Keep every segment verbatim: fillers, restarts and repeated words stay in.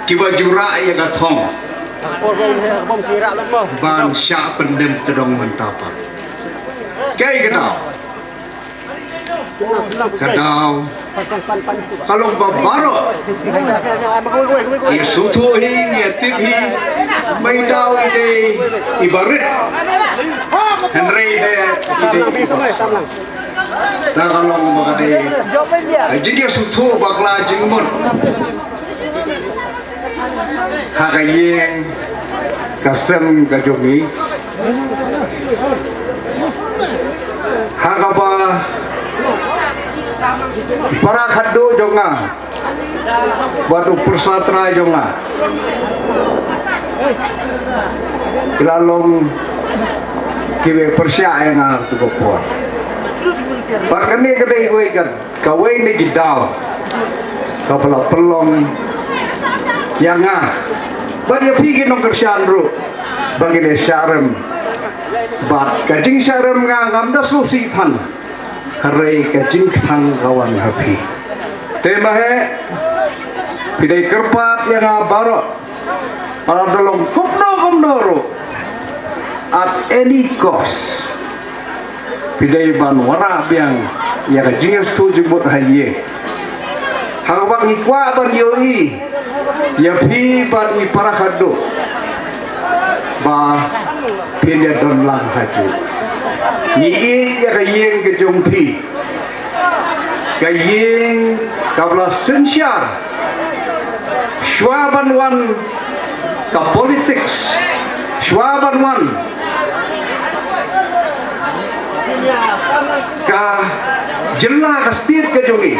kiba ju rah ïa ka thong ban shah pyndem tdong mynta pat. Kaei ka daw? Ka daw ka long ba baroh ïa sngewthuh hi, ïa tip hi, ba i daw i dei iba rit, hynrei i dei i dei iba, da ka long ba ka dei ka jingïasngewthuh bakla jingmut ha ka ïing ka sem ka jong ngi, ha kaba para khadduh jong nga bad u pyrsa trai jong nga ki la long kiba pyrshah ïa nga tu ka por. Bad kane ka dei kawei ka, kawei na ki daw kaba la pynlong ïa nga bad ïa phi ki nongkyrshan ruh ba ngin ïa shah rem. Bad ka jingshah rem nga ngam da sngewsih than, hynrei ka jingkthang ka wan ha phi. Te ma he, phi dei kyrpad ïa nga baroh, lada long kumno kumno ruh, at any cost, phi dei ban wanrah biang ïa ka jingïasngewthuh jingmut ha ïing, ha kaba ngi kwah ban ïohi ïa phi bad ngi para khadduh ba phin ïa don lang ha ju. Ngi ïeit ïa ka ïing ka jong phi, ka ïing kaba la synshar shuwa ban wan ka politics, shuwa ban wan ka jylla, ka state ka jong ngi,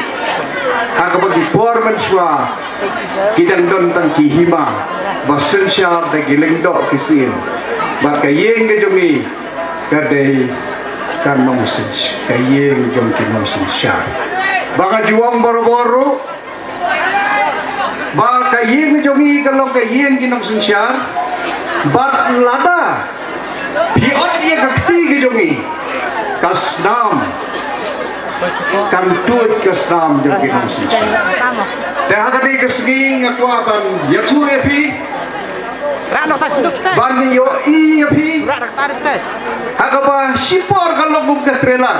ha kaba ki por mynshuwa ki dang don tang ki hima ba synshar da ki lyngdoh ki syiem. Bad ka ïing ka jong ngi ka dei ka nongsynshar, ka ïing jong ki nongsynshar. Ba ka ju ong barabor ruh ba ka ïing ka jong ngi ka long ka ïing ki nongsynshar. Bad lada phi ot ïa ka kti ka jong ngi, ka snam kan tuid ka snam jong ki nongsynshar. Te ha kane ka sngi nga kwah ban ïathuh ïa phi, ban ïohi ïa phi, ha kaba shipor ka long kum ka trailer,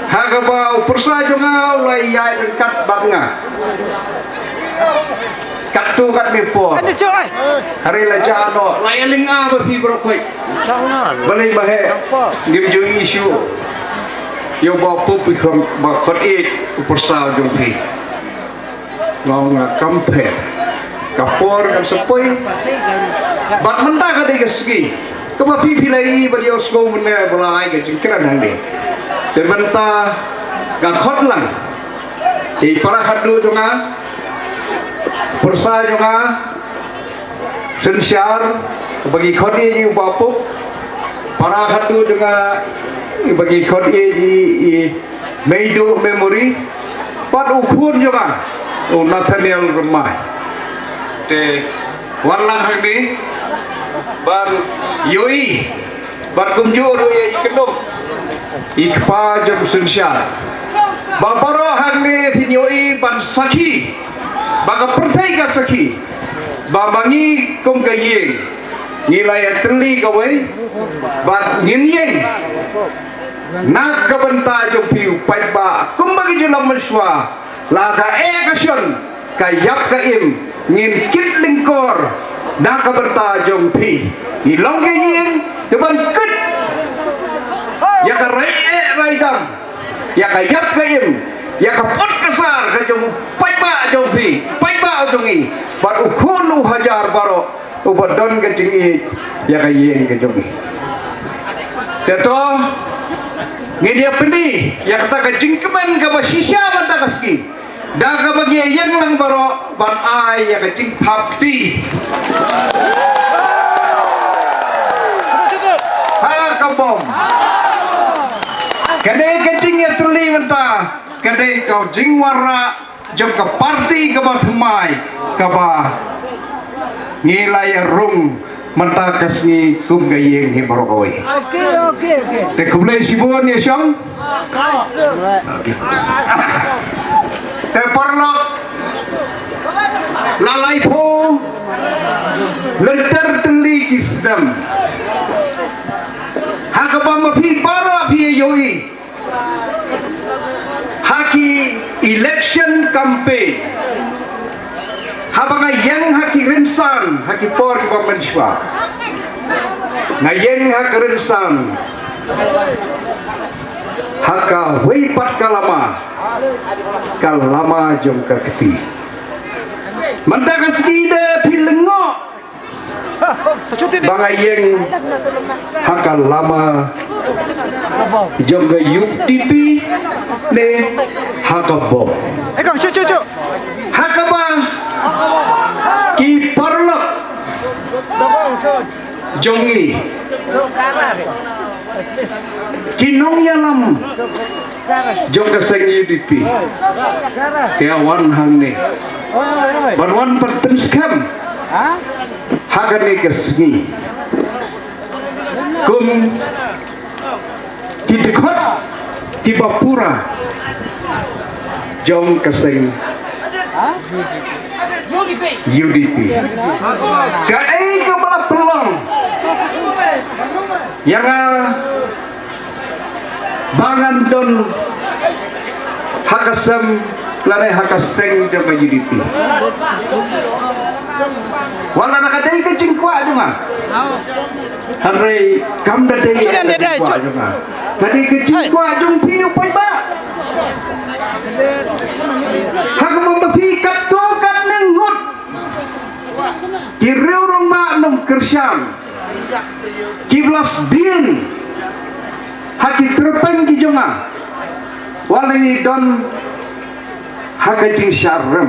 ha kaba u pyrsa jong nga u la ïaid ryngkat bad nga katto katne por. Hynrei la jah noh, la ïaling ah ba phi baroh khoit. Balei ba heh ngim ju ïohi shuh ïa u Bah Pup, i kham ba khot ïeit u pyrsa jong phi. Nga ong nga kam pher, ka por kan sa poi. Bad mynta ka dei ka sngi kaba phi phi la ïohi bad ïohsngew mynne ba la ai ka jingkren hangne. Te mynta nga khot lang ïa i para khadduh jong nga, pyrsa jong nga synshar, ba ngi khot ïa i u Bah Pup, para khadduh jong nga ba ngi khot ïa i, i Meiduh Memory, bad u khun jong nga u Nathaniel Rymbai. Te wan lang hangne ban ïohi, bad kumjuh ruh ïa i kynduh, i kpa jong u synshar. Ba baroh hangne phin ïohi ban sakhi, ba ka pyrthei ka sakhi ba ma ngi kum ka ïing ngi la ïatylli kawei bad ngin ïeng na ka bynta jong phi u paidbah, kumba ki ju long mynshuwa, la ka eh ka shon, ka ïap ka im, ngin kit lyngkor na ka bynta jong phi. Ngi long ka ïing kaban kit ïa ka rai eh rai dam, ïa ka ïap ka im, ïa ka put ka sar ka jong u paidbah jong phi, paidbah jong ngi, bad u khun u hajar baroh uba don ka jingïeit ïa ka ïing ka jong ngi. Te to ngin ïa pyni ïa kata ka jingkmen kaba shisha mynta ka sngi da kaba ngi ïeng lang baroh ban ai ïa ka jingthap kti ha ka bom. Kane ka jingïatylli mynta ka dei ka jingwanrah jong ka parti kaba thymmai kaba ngi la ïa rung mynta ka sngi kum ka ïing hi baroh kawei. Te khublei shibun ïa shong. Te paralok, La laiphew lynter tylli ki snem ha kaba ma phi baroh phi ïohi ha ki election campaign, haba nga ïeng ha ki rynsan, ha ki por kiba mynshuwa, nga ïeng ha ka rynsan ha kawei pat ka lama, ka lama jong ka kti. Mynta ka sngi de phi lyngngoh ba nga ïeng ha ka lama jong ka U D P ne ha ka bor. Ha kaba ki paralok jong ngi, ki nongïalam jong ka seng U D P, ki wan hangne ban wan pynskhem ha kane ka sngi kum ki dkhot kiba pura jong ka seng U D P. Kaei kaba la pynlong ïa nga ba ngan don ha ka sem lane ha ka seng jong ka U D P? Wat la ka dei ka jingkwah jong nga, hynrei kam da dei ka jingkwah jong nga, ka dei ka jingkwah jong phi u paidbah. Ha kaba ma phi katto katne ngut, ki riew rangbah nongkyrshan, ki blas dien ha ki tyrpeng ki jong nga, wat la ngi don ha ka jingshah rem,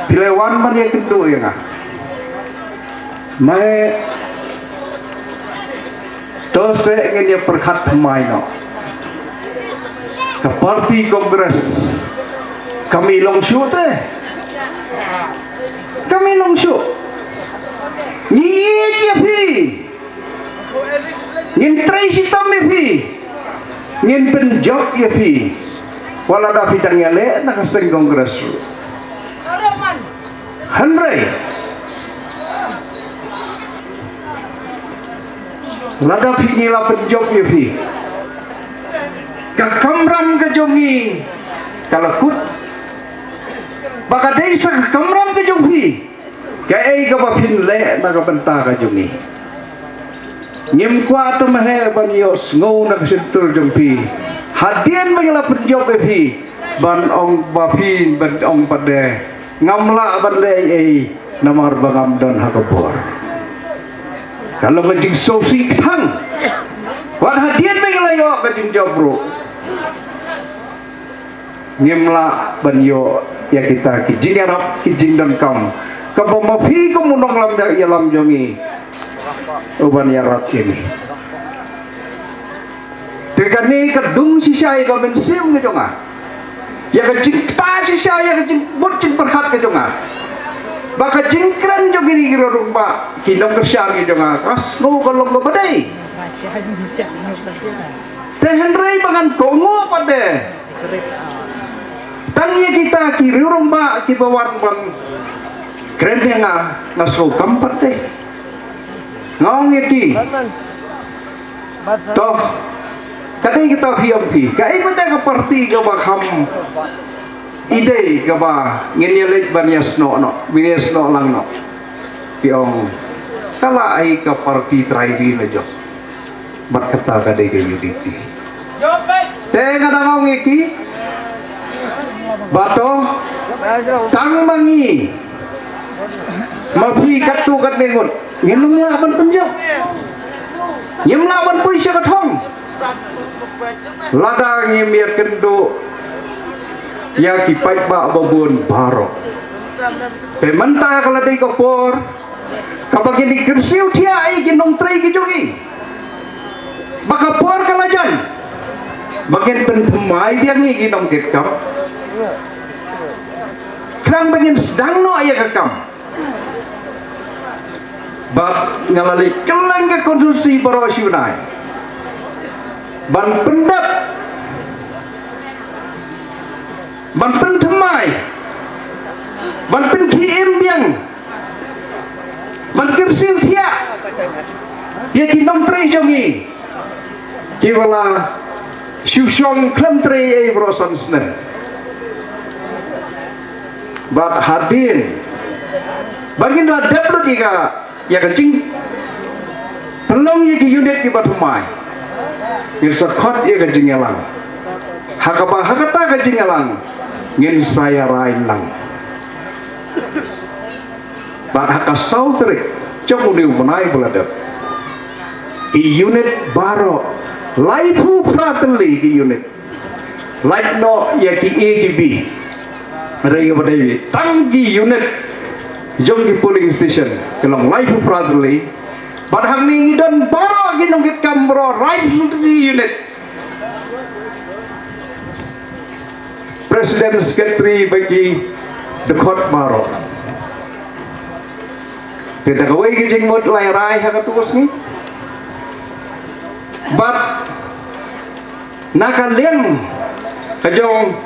phi la wan ban ïakynduh ïa nga. Mai to se ngin ïa pyrkhat thymmai noh. Ka party Congress kam i long shuh te. Kam i long shuh. Ngi ïeit ïa phi. Ngin trei shitom ïa phi. Ngin pynjop ïa phi. Wat la da phi dang ïaleh na ka seng Congress ruh. Hynrei lada phi, ngi la pynjop ïa phi, ka kamram ka jong ngi ka la kut. Ba ka dei sa ka kamram ka jong phi kaei kaba phin leh na ka bynta ka jong ngi. Ngim kwah te maheh ban ïohsngew na ka shyntur jong phi hadien ba ngi la pynjop ïa phi, ban ong ba phi, ban ong pat de ngam lah ban leh ei ei namar ba ngam don ha ka bor. Ka long ka jingsngewsih kthang. Wat hadien ba ngi la ïoh ka jingjop ruh, ngim lah ban ïoh ïa kita ki jingïarap, ki jingdonkam kaba ma phi kum u nongïalam jong ngi u ban ïarap ïa ngi. Te kane ka dung shisha ïa ka mynsiem ka jong nga, ïa ka jingktah shisha, ïa ka jingbud jingpyrkhat ka jong nga, ba ka jingkren jong kine ki rangbah, ki nongkyrshan ki jong nga, ka sngew ka long kaba dei. Te hynrei ba ngan kohnguh pat de tang ïa kita ki rangbah kiba wan ban kren ïa nga, nga sngew kam pat de. Nga ong ïa ki, to, ka dei kata phi ong phi, kaei pat de ka party kaba kham i dei kaba ngin ïa leit ban ïa snoh noh, ngin ïa snoh lang noh. Ki ong, ka la ai ka party trai ri la jong. Bad kata ka dei ka U D P. Te nga dang ong ïa ki ba to tang ma ngi, ma phi katto katne ngut, ngim lah ban pynjop. Ngim lah ban poi sha ka thong lada ngim ïakynduh ïa ki paidbah ba bun baroh. Te mynta ka la dei ka por kaba ngin ïa kyrsiew thiah ïa ki nongtrei ki jong ngi. Ba ka por ka la jan ba ngin pynthymmai biang ïa ki nongkitkam. Khnang ba ngin sdang noh ïa ka kam. Bad nga la leit kylleng ka constituency baroh shi bnai ban pyndep, ban pynthymmai Ban pynkhie im biang, ban kyrsiew thiah ïa ki nongtrei jong ngi kiba la shu shong khlem trei ei baroh san snem. Bad hadien ba ngin la dep lut ïa ka, ïa ka jingpynlong ïa ki unit kiba thymmai, ngin sa khot ïa ka jingïalang. Ha kaba ha kata ka jingïalang ngin sa ïarai lang. Bad ha ka saw tarik jong une u bnai ba la dep, ki unit baroh, laiphew phra tylli ki unit, lait noh ïa ki A ki B. Hynrei kaba dei tang ki unit jong ki polling station ki long laiphew phra tylli. Bad hangne ngi don baroh ki nongkitkam baroh, laiphew tylli unit. President, secretary bad ki dkhot baroh. Te da kawei ka jingmut la ïarai ha katu ka sngi. Bad na ka liang ka jong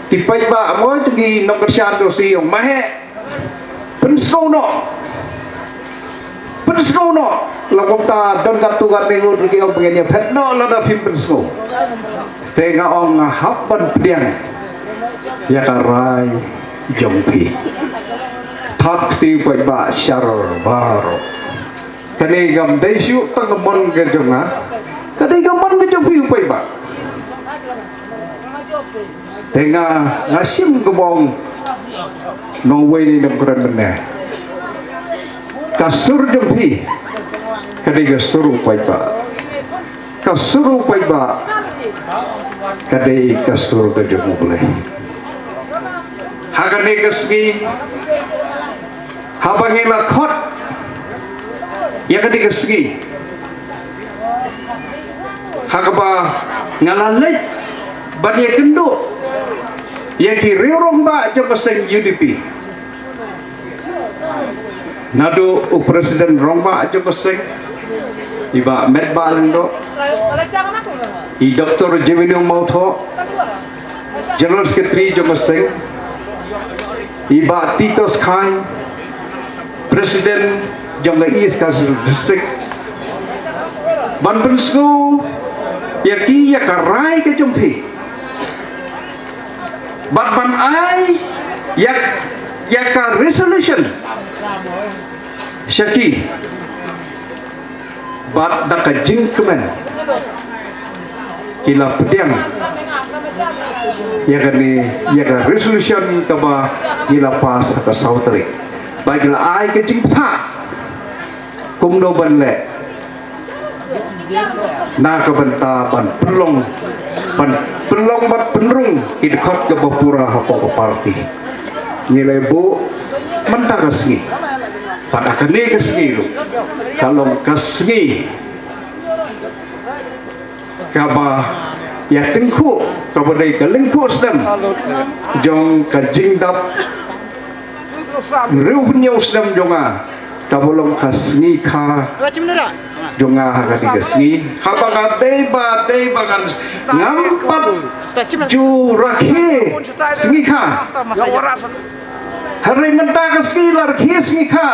ki paidbah, mo, jong ki nongkyrshan, to shu ong, ma heh, pynsngew noh. Pynsngew noh. La kumta don katto katne ngut ruh ki ong ba ngin ïa phet noh lada phim pynsngew. Te nga ong nga hap ban pdiang ïa ka rai jong phi. Thap kti u paidbah shabar baroh. Kane kam dei shuh tang ka mon ka jong nga. Ka dei ka mon ka jong phi u paidbah. Te nga, nga shim ka bong nongwei ne nongkren mynne. Ka sur jong phi ka dei ka sur u paidbah. Ka sur u paidbah ka dei ka sur ka jong U Blei. Ha kane ka sngi, haba ngi la khot ïa kane ka sngi, ha kaba nga la leit ban ïakynduh ïa ki riew rangbah jong ka seng U D P, naduh u president rangbah jong ka seng, i Bah Metbah Lyngdoh, i Doktor Jemino Mawthoh, General Secretary jong ka seng, i Bah Titos Chyne, President jong ka East Khasi Hills District, ban pynsngew ïa ki ïa ka rai ka jong phi. Bad ban ai ïa, ïa ka resolution sha ki. Bad da ka jingkmen ki la pdiang ïa kane, ïa ka resolution kaba ngi la pass ha ka saw tarik. Bad ki la ai ka jingpyntha kumno ban leh na ka bynta ban pynlong, ban pynlong bad pynrung ki dkhot kaba pura hapoh ka party. Ngi la buh mynta ka sngi. Bad ha kane ka sngi ruh ka long ka sngi kaba ïa tyngkhuh, kaba dei ka lyngkhuh snem jong ka jingdap hynriewphew hynñiew snem jong nga, kaba long ka sngi kha jong nga ha kane ka sngi. Haba nga dei ba, dei ba ngan, ngam pat ju rakhe sngi kha. Hynrei mynta ka sngi la rakhe sngi kha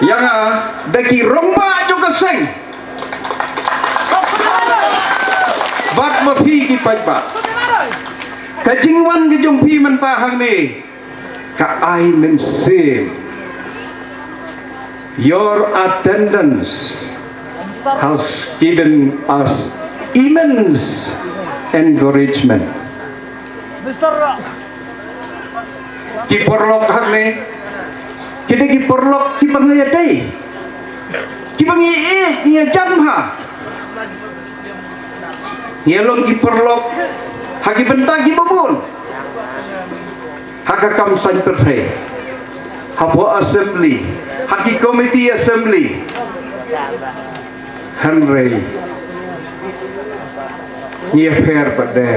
ïa nga da ki rangbah jong ka seng bad ma phi ki paidbah. Ka jingwan ka jong phi mynta hangne ka ai mynsiem. Your attendance has given us immense encouragement. Ki paralok hangne ki dei ki paralok kiba ngi ïadei, kiba ngi ïeit, ngi ïajan bha. Ngi long ki paralok ha ki bynta kiba bun, ha ka kam saiñ pyrthei, hapoh assembly, ha ki committee assembly. Hynrei ngi ïapher pat de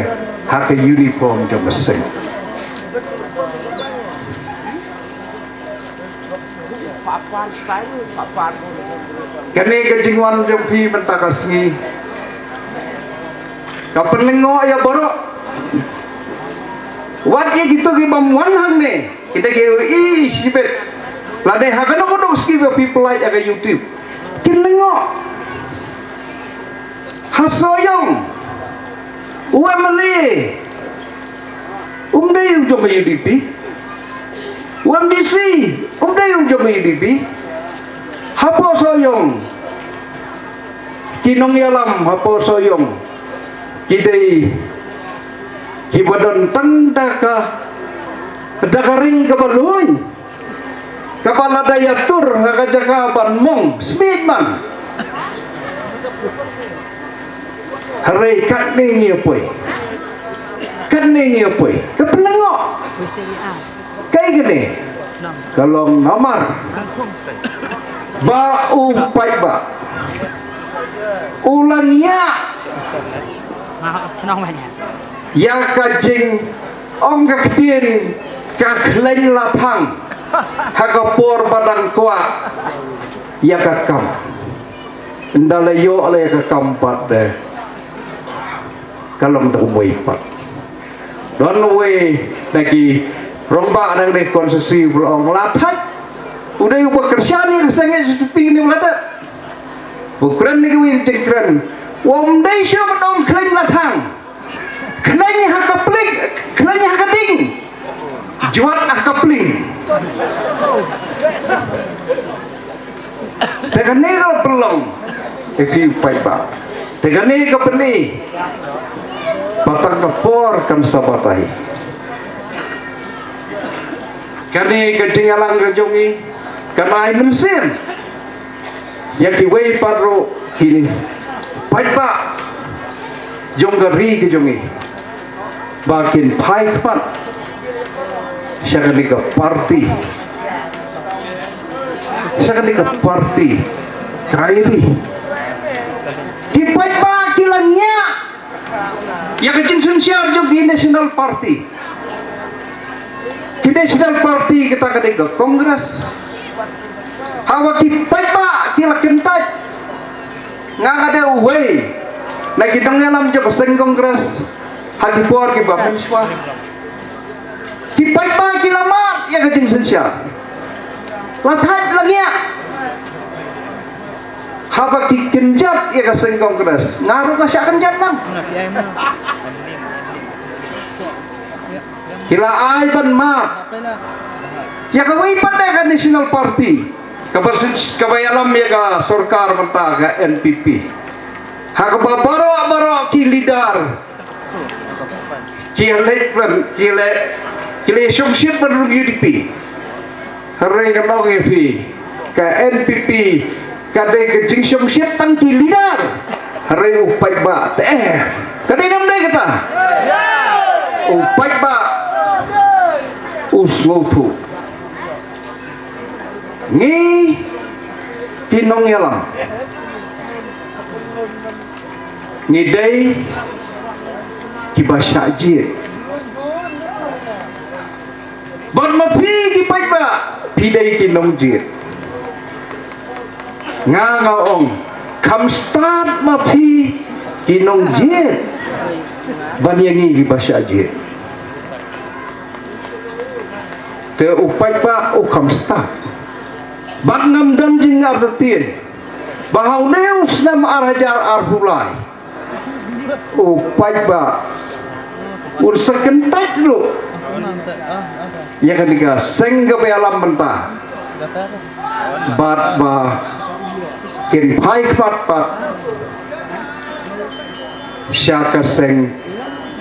ha ka uniform jong ka seng. Kane ka jingwan jong phi mynta ka sngi ka pynlyngngoh ïa baroh. Wat ïa kito ki bym wan hangne, kita ki ïohi shibit. Lane ha kano kano ki ba phi pynlait ha ka YouTube, kin lyngngoh. Ha Sohiong, u MLA um dei u jong ka UDP. U MDC um dei u jong ka UDP. Hapoh Sohiong, ki nongïalam hapoh Sohiong ki dei kiba don tang da ka, da ka ring kaba luid, kaba lada ïatur ha ka jaka ban mong smiej man. Hynrei katne ngi ïa poi, katne ngi ïa poi, ka pynlyngngoh. Kaei kane? Ka long namar ba u paidbah u la ngiah ïa ka jingong ka ktien ka khleiñ la thang ha ka por ba dang kwah ïa ka kam. Ynda la ïoh la ïa ka kam pat de, ka long da kumwei pat. Don uwei na ki rangbah na kane ka constituency ba la ong la thait. U dei uba kyrshan ïa ka seng HSPDP ne ba la dep. U kren na kiwei ki jingkren, um dei shuh ba dang khleiñ la thang. Khleiñ ha ka pling, khleiñ ha ka ding, jwat ha ka pling. Te kane ka pynlong ïa phi u paidbah. Te kane ka pyni ba tang ka por kan sa batai. Kane ka jingïalang ka jong ngi kan ai mynsiem ïa kiwei pat ruh ki paidbah jong ka ri ka jong ngi ba kin phai khmat sha kane ka party, sha kane ka party trai ri. Ki paidbah ki la ngiah ïa ka jingsynshar jong ki National Party. Ki National Party kita ka dei ka Congress. Haba ki paidbah ki la kyntait, nga nga dei uwei na ki nongïalam jong ka seng Congress ha ki por kiba mynshuwa. Ki paidbah ki la mad ïa ka jingsynshar. La thait la ngiah. Haba ki kynjat ïa ka seng Congress, nga ruh nga shah kynjat lang. Ki la ai ban mad ïa kawei pat de ka National Party kaba syn-, kaba ïalam ïa ka sorkar mynta, ka NPP. Ha kaba baroh baroh ki leader ki leit ban, ki leit, ki leit shongshit ban rung UDP. Hynrei ngan ong ïa phi, ka NPP ka dei ka jingshongshit tang ki leader. Hynrei u paidbah te, eh, ka dei ne ym dei kata? U paidbah u sngewthuh. Ngi ki nongïalam ngi dei kiba shah jied. Bad ma phi ki paidbah, phi dei ki nongjied. Nga nga ong, kham stad ma phi ki nongjied ban ïa ngi kiba shah jied. Te u paidbah u kham stad. Bad ngam don jingartatien ba ha une u snem ar hajar arphew lai, u paidbah un sa kyntait ruh ïa kane ka seng kaba ïalam mynta. Bad ba kin phai khmat pat sha ka seng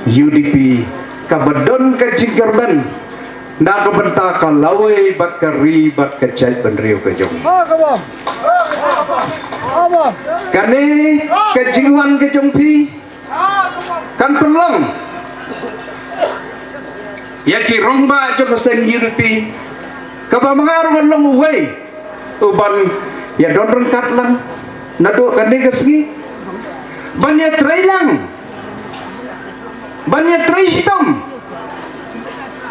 UDP kaba don ka jingkyrmen na ka bynta ka lawei bad ka ri bad ka jaitbynriew ka jong ngi. Kane ka jingwan ka jong phi kan pynlong ïa ki rangbah jong ka seng UDP, kaba ma nga ruh ngan long uwei uban ïa don ryngkat lang naduh kane ka sngi ban ïa trei lang, ban ïa trei shitom.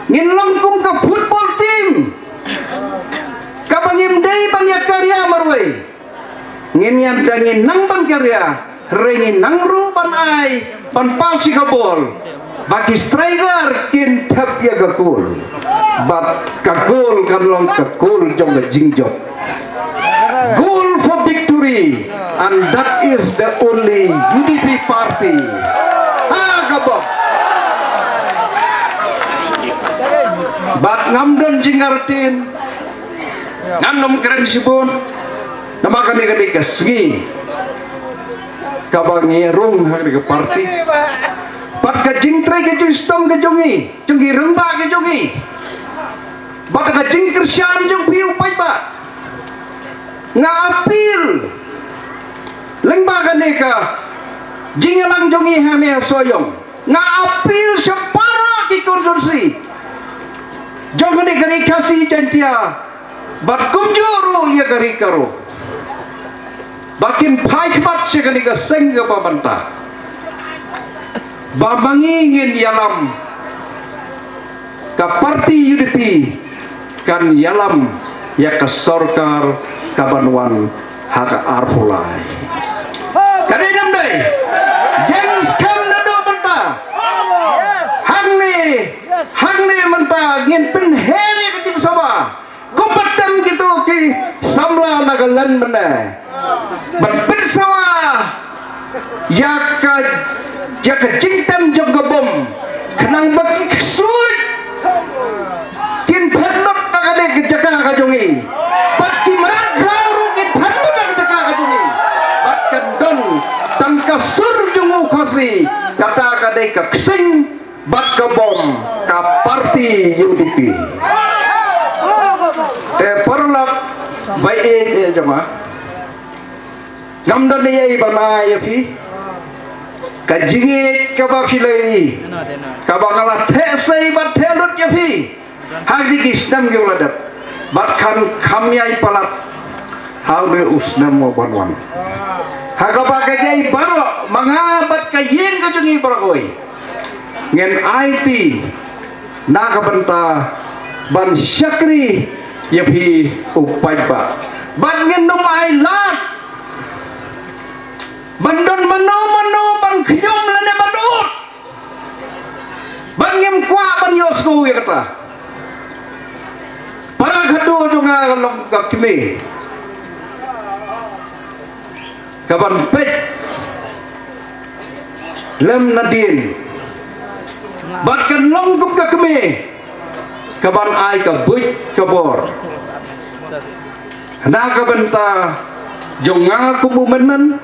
Ngin long kum ka football team kaba ngim dei ban ïa karia marwei. Ngin ïa da ngin nang ban karia, hynrei ngin nang ruh ban ai ban pass ïa ka bol. Ba ki striker kin thep ïa ka goal. Bad ka goal kan long ka goal jong ka jingjop. Goal for victory, and that is the only U D P party. Ha ka bok. Bad ngam don jingkyrpad. Ngan ym kren shibun. Namar kane ka dei ka sngi kaba ngi rung ha kane ka party. Bad ka jingtrei ka jingshitom ka jong ngi, jong ki rangbah ka jong ngi. Bad ka jingkyrshan jong phi u paidbah. Nga appeal lyngba kane ka jingïalang jong ngi hangne ha Sohiong. Nga appeal sha baroh ki constituency jong kane ka Ri Khasi Jaiñtia bad kumjuh ruh ïa ka Ri Garo ba kin phai khmat sha kane ka seng kaba mynta. Ba ma ngi ngin ïalam, ka party U D P kan ïalam ïa ka sorkar kaban wan ha ka arphew lai. Ka dei ne ym dei? Ïeng skhem naduh mynta. Hangne, hangne mynta ngin pynher ïa ka jingsngewbha. Kum pat tang kito ki samla na ka lyndet mynne. Ban pynsawa ïa ka, ïa ka jingtem jong ka bom. Khnang ba ki ksuid kin phet lut na kane ka jaka ka jong ngi. Bad ki mrad khraw ruh kin phet lut na ka jaka ka jong ngi. Bad kan don tang ka sur jong u Khasi. Kata ka dei ka ksing bad ka bom ka party U D P. Te paralok ba ïeit jong nga, ngam don ei ei ban ai ïa phi. Ka jingïeit kaba phi la ïohi, kaba nga la theh sei bad theh lut ïa phi ha kine ki snem kiba la dep, bad kan kham ïai palat ha une u snem uban wan. Ha kaba ka jingïeit baroh, ma nga bad ka ïing ka jong ngi baroh kawei, ngin aiti na ka bynta ban shakri ïa phi u paidbah. Bad ngin ym ailad ban don mano mano ban khñium lane ban ud. Bad ngim kwah ban ïohsngew ïa kata. Para khadduh jong nga ka long ka kmie kaban peit lem nadien. Bad kan long kum ka kmie kaban ai ka buit ka bor. Na ka bynta jong nga kum u mynmen,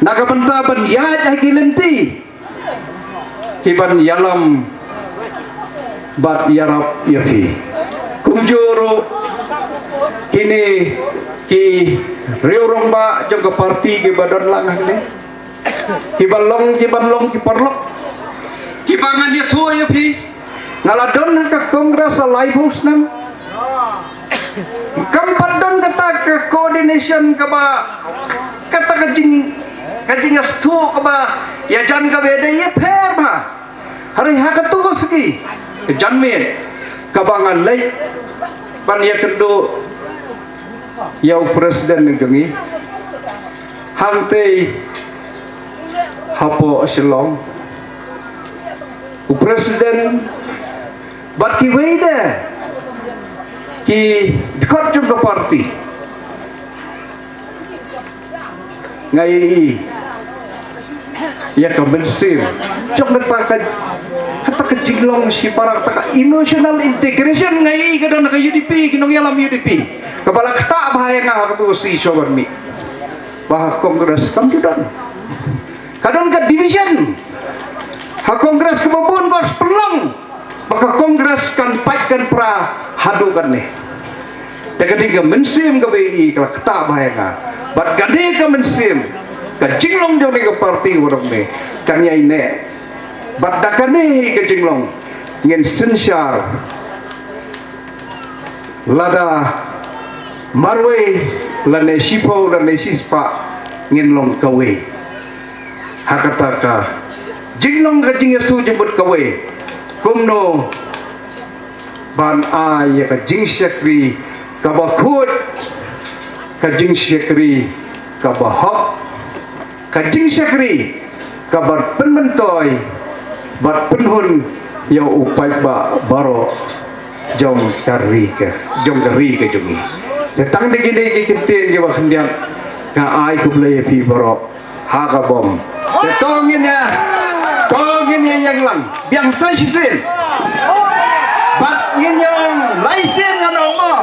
na ka bynta ban ïaid ha ki lynti kiban ïalam bad ïarap ïa phi. Kumjuh ruh kine ki riew rangbah jong ka party kiba don lang hangne, kiba long, kiban long ki paralok, kiba ngan ïathuh ïa phi. Nga la don ha ka Congress laiphew snem. Kam pat don kata ka coordination kaba, kata ka jing, ka jingïasngewthuh kaba ïajan kaba ïadei ïapher bha. Hynrei ha kato ka sngi ka janmiet kaba nga leit ban ïakynduh ïa u president jong ngi hangtei hapoh Shillong, u president bad kiwei de ki dkhot jong ka party. Nga ïohi ïa ka mynsiem jong kata ka, kata ka jinglong shipara, kata ka emotional integration nga ïohi ka don ka U D P, ki nongïalam U D P. Kaba la ktah bha ïa nga ha kato ka sngi shuwa ban mih ba ha Congress kam ju don. Ka don ka division ha Congress kaba bun ba pynlong ba ka Congress kan pait kan pra haduh kane. Te kane ka mynsiem kaba ïohi ka la ktah bha ïa nga. Bad kane ka mynsiem, ka jinglong jong kane ka party waroh ne kan ïaineh. Bad da kane hi ka jinglong ngin synshar, lada marwei lane shiphew lane shispah, ngin long kawei. Ha kata ka jinglong ka jingïasu jingmut kawei, kumno ban ai ïa ka jingshakri kaba khuid, ka jingshakri kaba hok, ka jingshakri kaba pynmyntoi Bad pynhun ïa u paidbah baroh jong ka ri ka, jong ka ri ka jong ngi. Te tang da kine ki kyntien kiba khyndiat nga ai khublei ïa phi baroh ha ka bom. Te to ngin ïa, to ngin ïa ïeng lang biang sa shisien. Bad ngin ïa ong lai sien ngan ong mo.